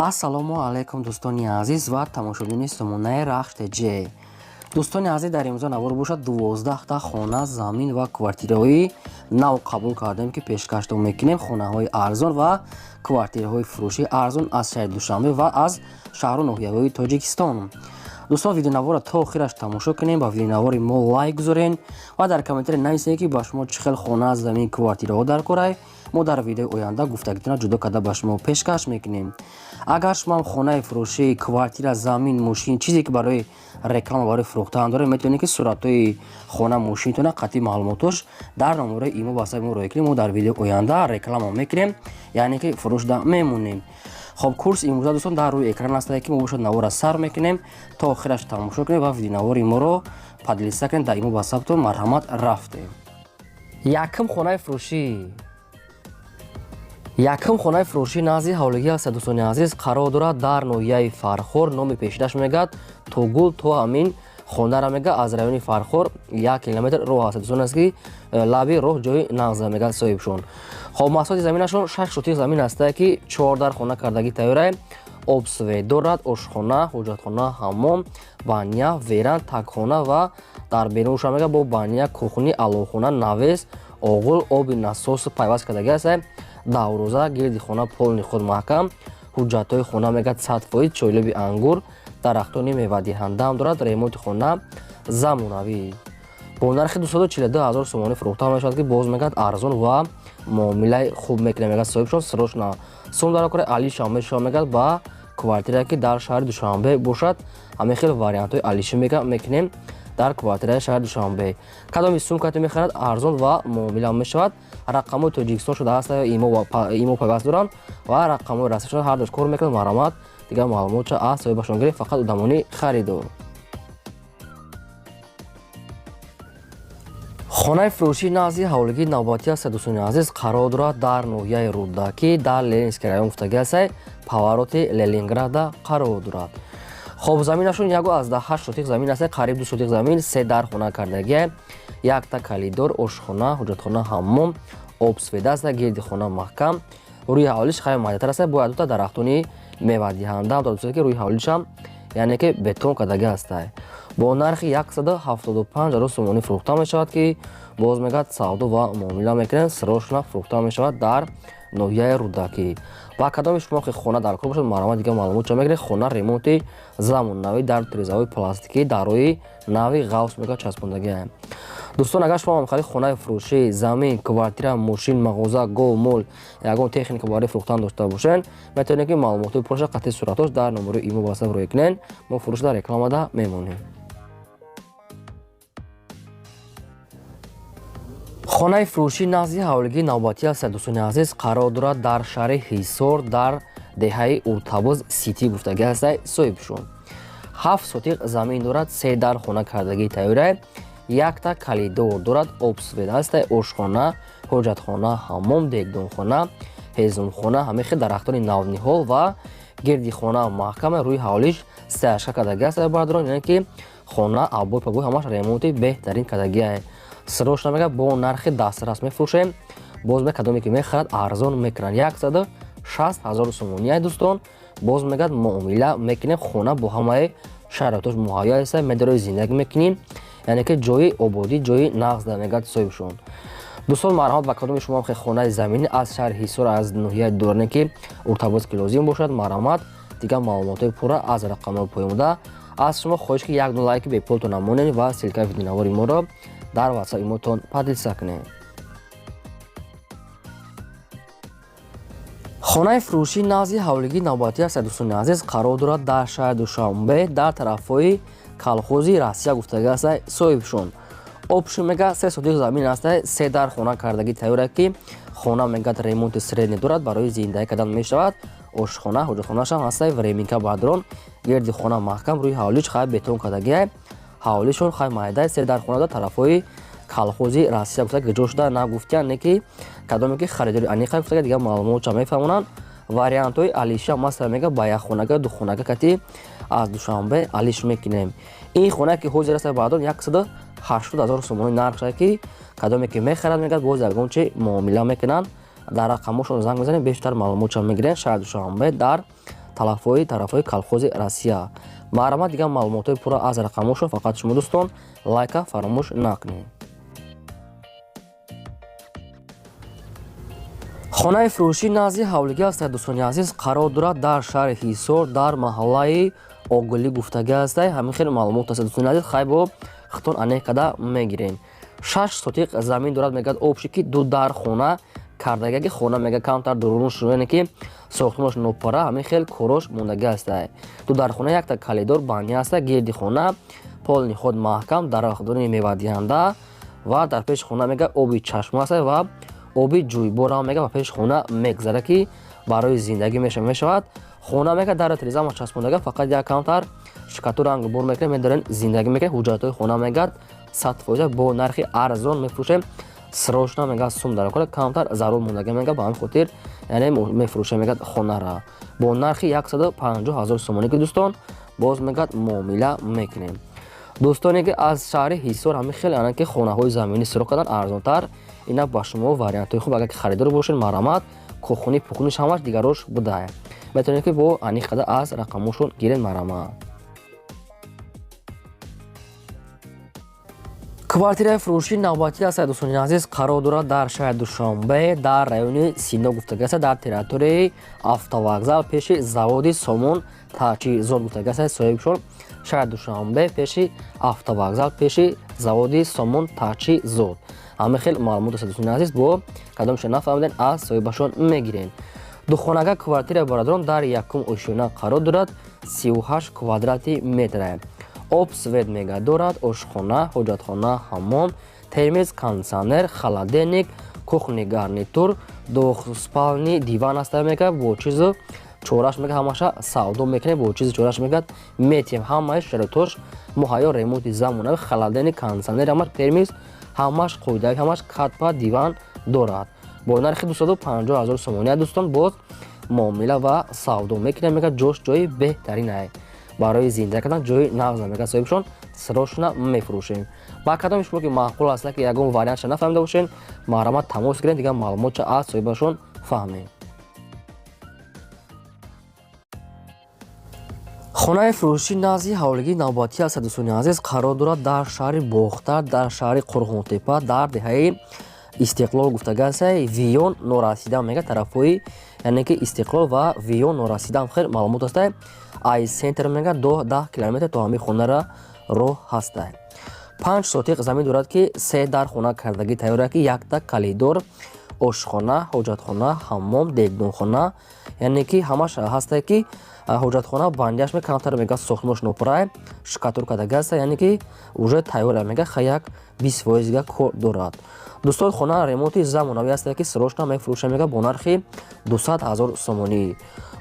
Ассалому алайкум, дӯстони азиз ва тамошобинони сомонаи Рахш ТЖ. Дӯстони азиз, дар имрӯза навор бошад, 12та хона, замин ва квартираҳои нав қабул кардем, ки пешкаштон мекунем. Хонаҳои арзон ва квартираҳои фурӯшии арзон аз шаҳри Душанбе ва аз шаҳру ноҳияҳои Тоҷикистон. Дӯстон, видеонаворро то охираш тамошо кунем, ба видеонавори мо лайк гузорен ва дар комментария нависем, ки ба шумо чӣ хел хона, замин, квартираҳо дар корай. Мо дар видеои оянда гуфтагитона ҷудо карда ба шумо пешкаш мекунем. Агар шумоам хонаи фурӯшӣ, квартира, замин, мошин, чизе ки барои реклама, барои фурӯхтан дорем, метавонед, ки суратҳои хона, мошинтона қатъи маълумотош дар номерои имо ватсапи мо роя кунем. Мо дар видеои оянда реклама мекунем, яъне ки фурӯшда мемонем. Хоб, курс имрӯза, дӯстон, дар рӯи экран астае, ки мо бошад навора сар мекунем, то охираш тамошо кунем ва видеонавори моро поделиться кунем дар имо ватсаптон. Марҳамат, рафтем. Якум хонаи фурӯшӣ. Якум хонаи фурӯшӣ назди ҳавлигӣ аст, дӯстони азиз, қарор дорад дар ноҳияи Фархор. Номи пешинаш мегӯяд Тогул. То ҳамин хонара мега аз райони Фархор 1 километр роҳ аст, дӯстон аст, ки лаби роҳ ҷои нағза мегӯяд соҳибшон. Хоб, масоҳати заминашон 6 сотих замин астае, ки чор дар хона кардагӣ тайёрае, об, свет дорад, ошхона, ҳоҷатхона, ҳаммом, баня, веранда, тагхона ва дар берунша мега бо баня, кухни, аловхона, навес, оғул, оби насосу пайваст кардагӣ аст. Даврӯза гирди хона полный худ маҳкам. Ҳуҷҷатҳои хона мегӯяд 100%, чойлоби ангур, дарахтони мевадиҳандаам дорад. Ремонти хона замонавӣ. Бо нархи 242 ҳазор сомонӣ фурӯхта мешавад, ки боз мегӯяд арзон ва муомилаи хуб мекунад, мегӯяд соҳибшон. Срочно сум дар кори алиша мешавад, мегӯяд, ба квартирае ки дар шаҳри Душанбе бошад. Ҳамин хел вариантҳои алиши мекунем дар квартираи шаҳри Душанбе. Кадоми сумкате мехарад, арзон ва муомила мешавад. Рақамҳои Тоҷикистон шуда ҳаста, имо пайваст доранд ва рақамҳои Россия шуда, ҳар душ кор мекунад. Марҳамат, дигар маълумотша аз соҳибашон гирифт, фақат одамони харидор. Хонаи фурӯшии назди ҳавлигии навбатӣ аст, дӯстони азиз, қарор дорад дар ноҳияи Рӯдакӣ, дар Ленинский район гуфтагӣ астай, повороти Ленинграда қарор дорад. Хоб, заминашон 1,8 сотих замин аст, қариб 2 сотих замин, се дар хона кардагия, якта калидор, ошхона, ҳуҷҷатхона, ҳаммом, об, свет аст, гирди хона маҳкам. Рӯи ҳавлиш хеле майдатар аст, бояд дута дарахтони мевадиҳанда ҳам дорад, ки рӯи ҳавлишам яъне ки бетон кардагӣ ҳастай. Бо нархи 175 ҳазор сомонӣ фурӯхта мешавад, ки боз мегӯяд савдо ва муомила мекунем. Срочно фурӯхта мешавад дар ноҳияи Рӯдакӣ. Ба кадоми шумо ки хона дар кор бошад, марҳамат, дигар маълумот чо мегиред. Хона ремонти замонавӣ, дар тирезаҳои пластикӣ, дарои нави ғавс мегӯяд часпондагиам. Дӯстон, агар шумо ҳам хонаи фурӯшӣ, замин, квартира, мошин, мағоза, гов, мол, ягон техника барои фурӯхтан дошта бошед, метавонед, ки маълумотҳои пурраша қатъи суратҳош дар номерои имо ватсап роя кунед. Мо фурӯш дар рекламада мемонем. Хонаи фурӯшии назди ҳавлигии навбатӣ аст, дӯстони азиз, қарор дорад дар шаҳри Ҳисор, дар деҳаи Уртабоз ситӣ гуфтагӣ ҳастай соҳибшон. 7 сотиқ замин дорад, се дар хона кардагии тайёрае, якта калидор дорад, об, свет ҳастай, ошхона, ҳоҷатхона, ҳаммом, дегдонхона, ҳезумхона, ҳамин хел дарахтони навниҳол ва гирди хона маҳкама. Рӯи ҳавлиш стяжка кардагӣ аст, бардорон, яъне ки хона обой пабой ҳамаш ремонти беҳтарин кардагиае. Срочно мега бо нархи дастрас мефурӯшем. Боз ме кадоме ки мехарад, арзон мекунанд, 160 000 сомонӣ. Дӯстон, боз мегӯяд муомила мекунем. Хона бо ҳамаи шароитош муҳайё аст, медарои зиндагӣ мекунем, яъне ки ҷои ободӣ, ҷои нағз мегӯяд соҳибшон. Дӯстон, марҳамат, ба кадоми шумо хонаи заминӣ аз шаҳри Ҳисор, аз ноҳияи Дурне ки Уртабоз ки лозим бошад, марҳамат, дигар маълумотҳои пурра аз рақамҳои поёнбуда. Аз шумо хоҳиш, ки як ду лайки бепултон намонед ва ссылкаи видеонавори моро дар ватсап имотон поделиться кунед. Хонаи фурӯшии назди ҳавлигии навбатӣ аст, дӯстони азиз, қарор дорад дар шаҳри Душанбе, дар тарафҳои колхози Россия гуфтагӣ аст соҳибшон. Обши мега 3 сотих замин аст, се дар хона кардагӣ тайёра, ки хона мегӯяд ремонти средний дорад, барои зиндагӣ кардан мешавад. Ошхона, ҳоҷатхонаашам ҳастай, временка бадрон, гирди хона маҳкам, рӯи ҳавлиш хай бетон кардагиай, ҳавлишон хай майдай. Се дар хона тарафҳои колхози Россия гуфта, ҷо шуда нагуфтиян, не ки кадоме ки харидори аниқа гуфта, дигар маълумотша мефаҳмонанд. Вариантҳои алиша масалан мега ба як хонага, ду хонага кати аз Душанбе алиш мекунем. Ин хона ки ҳозир аст, баъдон 180 000 сомонӣ нархша, ки кадоме ки мехарад, мегӯяд боз ягон чи муомила мекунанд. Дар рақамҳошон занг мезанем, бештар маълумотша мегирем. Шаҳри Душанбе, дар Тарафҳои колхози Россия. Марҳамат, дигар маълумотҳои пурра аз рақамҳошон. Фақат шумо, дӯстон, лайка фаромӯш накунед. Хонаи фурӯшӣ назди ҳавлигӣ аст, дӯстони азиз, қарор дорад дар шаҳри Ҳисор, дар маҳаллаи Оғулӣ гуфтагӣ аст. Ҳамин хел маълумот аст, дӯстони азиз. Хай, бо хитон анеқ када мегирем. 6 сотиқ замин дорад, мегӯяд, общий, ки ду дар хона кардагӣ, ки хона, мега, камтар дурун шуяне, ки сохтмонаш нопара, ҳамин хел корош мондагӣ аст. Ду дар хона, якта калидор банди аст, гирди хона полный худ маҳкам, дарахтони мевадиҳанда ва дар пеши хона, мега, оби чашма аст ва оби ҷӯйборам, мега, ба пеши хона мегзара, ки барои зиндагӣ мешавад. Хона, мега, дар тирезама часпондага, фақат як камтар штукатур, ранг бур мекунем, медорем, зиндагӣ мекунем. Ҳуҷҷатҳои хона, мегӯяд, 100%, бо нархи арзон мефурӯшем. Срочно, мега, сум дар кора камтар зарур мондага, мега, ба ҳамин хотир, яъне, мефурӯшем, мегӯяд, хонара бо нархи 150 000 сомонӣ, ки, дӯстон, боз, мегӯяд, муомила мекунем. Дӯстоне, ки аз шаҳри Ҳисор ҳамин хеле ана ки хонаҳои заминӣ сиро кардан арзонтар, ина ба шумо вариантҳои хуб. Агар ки харидор бошед, марҳамат, кухни пухниш ҳамаш дигарош будая, метавонед ки бо аниқ қадар аз рақамошон гиред. Марҳамат. Квартираи фурӯшии навбатӣ аст, дӯстони азиз, қарор дорад дар шаҳри Душанбе, дар райони Сино гуфтагӣ аст, дар территорияи автовокзал, пеши заводи Сомон таҷҳизот гуфтагӣ аст соҳибшон. Шаҳри Душанбе, пеши автовокзал, пеши заводи Сомон таҷҳизот, ҳамин хел маълумот аст, дӯстони азиз. Бо кадомша нафаҳмиден, аз соҳибашон мегирен. Духонага квартира, бародарон, дар якум ошёна қарор дорад, 38 квадрати метра. Об, свет, мега, дорад, ошхона, ҳоҷатхона, ҳаммом, термез, кондитсионер, холодильник, кухонный гарнитур, двухспальный диван аста, мега, бо чизу чораш, мега, ҳамаша савдо мекунем, бо чизи чораш, мегӯяд, метиҳем, ҳамаи шароитош муҳайё, ремонти замонави, холодильник, кондитсионер, ҳамаш термез, ҳамаш қоидави, ҳамаш катпа диван дорад, бо нархи 250 000 сомонӣ. Дӯстон, боз муомила ва савдо мекунем, мега, ҷош ҷои беҳтаринае барои зинда кардан, ҷои нағза, мега соҳибшон. Срочно мефурӯшем. Ба кадоми шумо ки маъқул аст, ки ягон вариантша нафаҳмида бошед, марҳамат, тамос гиред, дигар маълумотша аз соҳибашон фаҳмем. Хонаи фурӯшӣ назди ҳавлигии навбатӣ аст, дӯстони азиз, қарор дорад дар шаҳри Бохтар, дар шаҳри Қурғонтепа, дар деҳаи Истиқлол гуфтагааста, Виён норасида, мега, тарафҳои, яъне ки, Истиқлол ва Виён норасида, хел маълумот аста. Ай центр, мега, до 10 километр то ҳамин хонара роҳ ҳаста. 5 сотиқ замин дорад, ки се дар хона кардагӣ тайёра, ки якта калидор, ошхона, ҳоҷатхона, ҳаммом, дегдонхона, яъне ки ҳамаш ҳаста, ки ҳоҷатхона бандиаш камтар, мега, сохтмош нопурай, штукатур кардаги аста, яъне ки уже тайёра, мега, хаяк 20 фоизга кор дорад. Дӯстон, хона ремонти замонавӣ аста, ки срочно мефурӯша, мега, бо нархи 200 000 сомонӣ.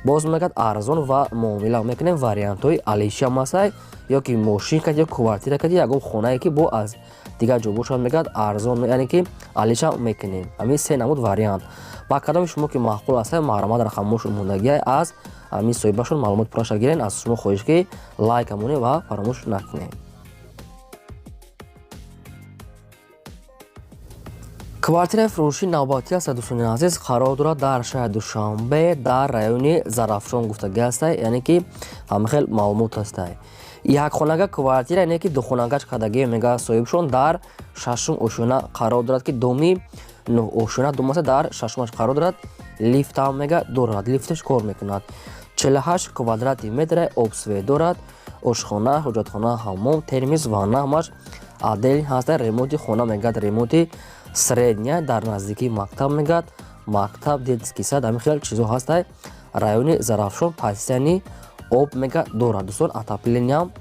Боз, мегӯяд, арзон ва муомила мекунем. Вариантҳои алишам ҳастай, ё ки мошин кад, ё квартира кад, ягон хонае ки бо аз дигар ҷо бошад, мегӯяд, арзон, яъне ки алиша мекунем. Ҳамин се намуд вариант. Ба кадоми шумо ки маъқул аста, марҳамат, рақамҳошон мондагиа, аз ҳамин соҳибашон маълумот пурраша гирен. Аз шумо хоҳиш, ки лайка монед ва фаромӯш накунед. Квартираи фурӯшии навбатӣ аст, дӯстони азиз, қарор дорад дар шаҳри Душанбе, дар райони Зарафшон гуфтагӣ аста, яъне ки ҳамин хел маълумот аста. Якхонага квартира, яъне ки духонагач кардагӣ, мега соҳибшон, дар шашум ошёна қарор дорад, ки доми нӯҳ ошёна дом аста, дар шашумаш қарор дорад. Лифтам, мега, дорад, лифташ кор мекунад. 48 квадрати метра, об, свет дорад, ошхона, ҳоҷатхона, ҳаммом, термез, ванна, ҳамаш отдельный ҳаста. Ремонти хона, мегӯяд, ремонти средняя, дар наздикии мактаб, мегӯяд, мактаб, детский сад, ҳамин хел чизо ҳаста. Райони Зарафшон, постоянный об, мега, дорад. Дӯстон, отоплениям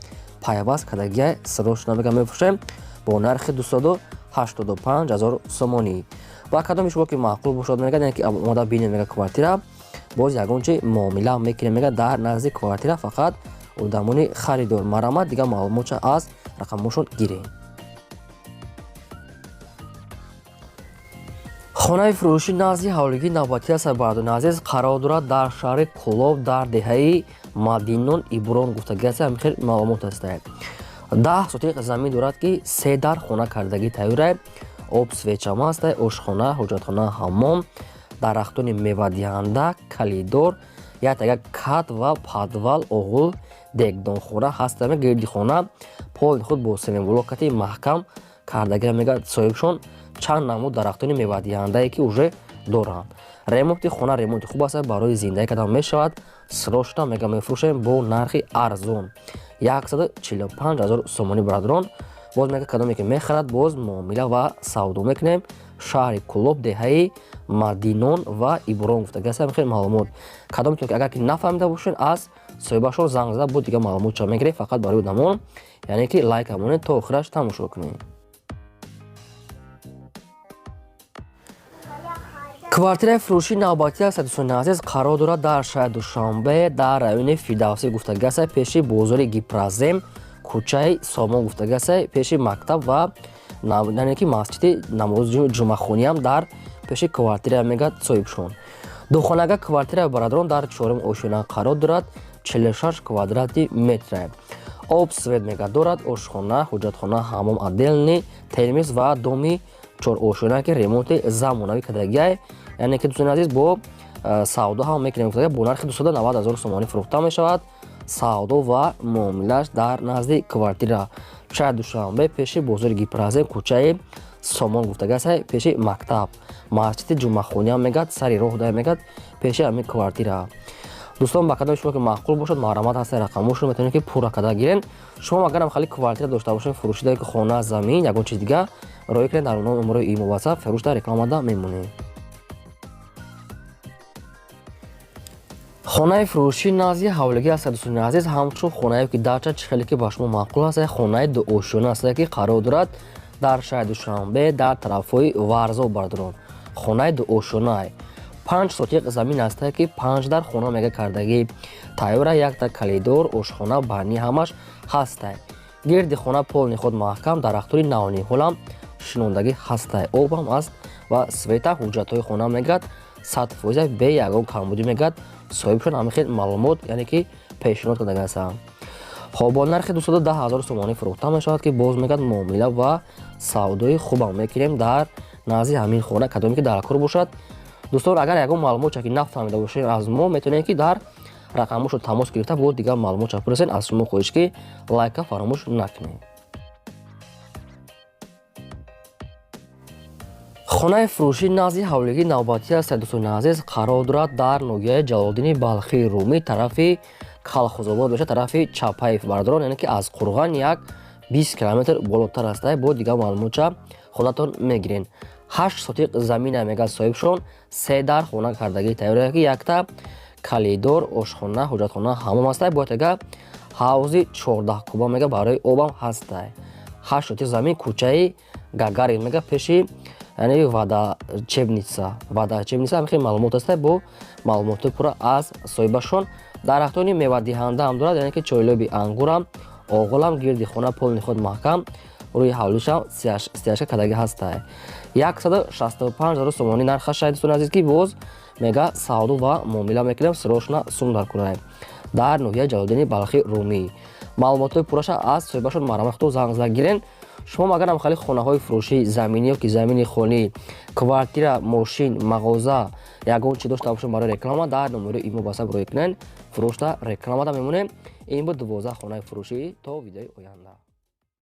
пайваст кардагия. Срочно, мега, мефурӯшем бо нархи 285 000 сомонӣ. Ба кадоми шумо ки маъқул бошад, мегӯяд, яъне ки омода бинед, мега, квартира, боз ягон чи муомила мекунем, мега, дар назди квартира фақат одамони харидор. Марҳамат, дигар маълумотша аз рақамҳошон гирем. Хонаи фурӯшӣ назди ҳавлигии навбатӣ аст, бародарони азиз, қарор дорад дар шаҳри Кӯлоб, дар деҳаи Мадинон Иброн гуфтагӣ аст, ҳамин хел маълумот аст. 10 сотиқ замин дорад, ки се дар хона кардагӣ тайёра, об, свет ам аст, ошхона, ҳоҷатхона, ҳаммом, дарахтони мевадиҳанда, калидор, Як тага кат ва подвал оғул дегдонхона ҳаста гирди хона поли худ бо семенблокати маҳкам кардагира мегӯяд соҳибшон. Чанд намуд дарахтони мевадиҳандае ки уже доранд. Ремонти хона ремонти хуб аст, барои зиндагӣ кардан мешавад. Срочно мега мефурӯшем бо нархи арзон 145 0 сомонӣ бародарон. Боз мега кадоме ки мехарад, боз муомила ва савдо мекунем. Шаҳри Кулоб, деҳаи Мадинон ва Иброн гуфтагиаст хеле маълумот. Кадометон ки агар ки нафаҳмида бошед, аз соҳибашон занг зада бо дигар маълумотча мегиред. Фақат барои одамон, яъне ки лайк монед, то охираш тамошо кунед. Квартираи фурӯшии навбатӣ аст, дӯстони азиз, қарор дорад дар шаҳри Душанбе, дар райони Фирдавсӣ гуфтагиаст, пеши бозори Гипразем, кӯчаи Сомон гуфтагиаст, пеши мактаб ва яъне ки масҷиди намози ҷумъахониам дар пеши квартира мегӯяд соҳибшон. Духонага квартира бародарон дар чорум ошёна қарор дорад, 46 квадрати метра. Об, свет мега дорад, ошхона, ҳуҷҷатхона, ҳаммом отдельный, термиз ва доми чорошёна ки ремонти замонавӣ кардагиай. Яъне ки дӯстони азиз, бо савдо ҳам мекунем, бо нархи 290 0 сомонӣ фурӯхта мешавад. Савдо ва муомилааш дар назди квартира, шаҳри Душанбе, пеши бозори Гипразем, кӯчаи Сомон гуфтагиаст, пеши мактаб, масҷиди ҷумъахониам мегӯяд, сари роҳ да мегӯяд, пеши ҳамин квартира. Дӯстон, ба кадоми шумо ки маъқул бошад, марҳамат ҳаста, рақамошро метавонед ки пурра карда гирен. Шумо агарам хали квартира дошта бошед фурӯшида, ки хона, замин, ягон чиз дига, роӣ кунед дар номерои имо, ватсап, фурӯшда рекламада мемонед. Хонаи фурӯшии назди ҳавлигӣ аст, дӯстони азиз, ҳамчун хонае ки дача, чӣ хеле ки ба шумо маъқул аст. Хонаи дуошёна аст ки қарор дорад дар шаҳри Душанбе, дар тарафҳои Варзоб бародарон. Хонаи дуошёнае 5 сотиқ замин аст ки 5 дар хона мега кардагӣ тайёра, якта калидор, ошхона, бани ҳамаш ҳастай. Гирди хона полни худ маҳкам, дарахтони навниҳолам шинондагӣ ҳастай, обам аст ва света. Ҳуҷҷатҳои хона мегӯяд 100% бе ягон камбудӣ мегӯяд соҳибшон, ҳамин хел маълумот яъне ки пешниҳод кардагиастанд. Хоб, бо нархи 210 0 сомонӣ фурӯхта мешавад ки боз мегӯяд муомила ва савдои хубам мекунем дар назди ҳамин хона, кадоме ки дар кор бошад. Дӯстон, агар ягон маълумотча ки нафаҳмида бошед аз мо, метавонед ки дар рақамошо тамос гирифта бо дигар маълумотча пурсед. Аз шумо хоҳиш ки лайка фаромӯш накунед. Хонаи фурӯшии назди ҳавлигии навбатӣ аст, дӯстони азиз, қарор дорад дар ноҳияи Ҷалолиддини Балхии Румӣ, тарафи Калхозобод бошад, тарафи Чапаев бародарон, яъне ки аз Қурған як 20 километр болотар аст. Бо дигар маълумотча худатон мегирен. 8 сотиқ замина мегӯяд соҳибшон, се дар хона кардагӣ тайёра ки якта калидор, ошхона, ҳуҷҷатхона, ҳаммом аст, бояд ага ҳавзи 14 куба мега барои обам ҳастай. 8 сотиқ замин, кӯчаи Гагарин мега, пеши яъне вадачебница ҳамин хел маълумот аст. Бо маълумотҳои пурра аз соҳибашон. Дарахтони мевадиҳанда ҳам дорад, яъне ки чойлоби ангурам, оғулам, гирди хона полни худ маҳкам, рӯи ҳавлишам стяжка кардагӣ ҳастай. 165 0 сомонӣ нархаш, дӯстони азиз, ки боз мега савдо ва муомила мекунем, срочно сум дар кунай дар ноҳияи Ҷалолиддини Балхи Румӣ. Маълумотҳои пурраша аз соҳибашон марҳамат худо занг зада гирен. Шумо агарам хали хонаҳои фурӯшӣ, заминӣ ё ки замини холӣ, квартира, мошин, мағоза, ягон чи дошта бошед барои реклама, дар номерои имо, ватсап роӣ кунед, фурӯшда рекламада мемонем. Ин буд 12 хонаи фурӯшӣ. То видеои оянда.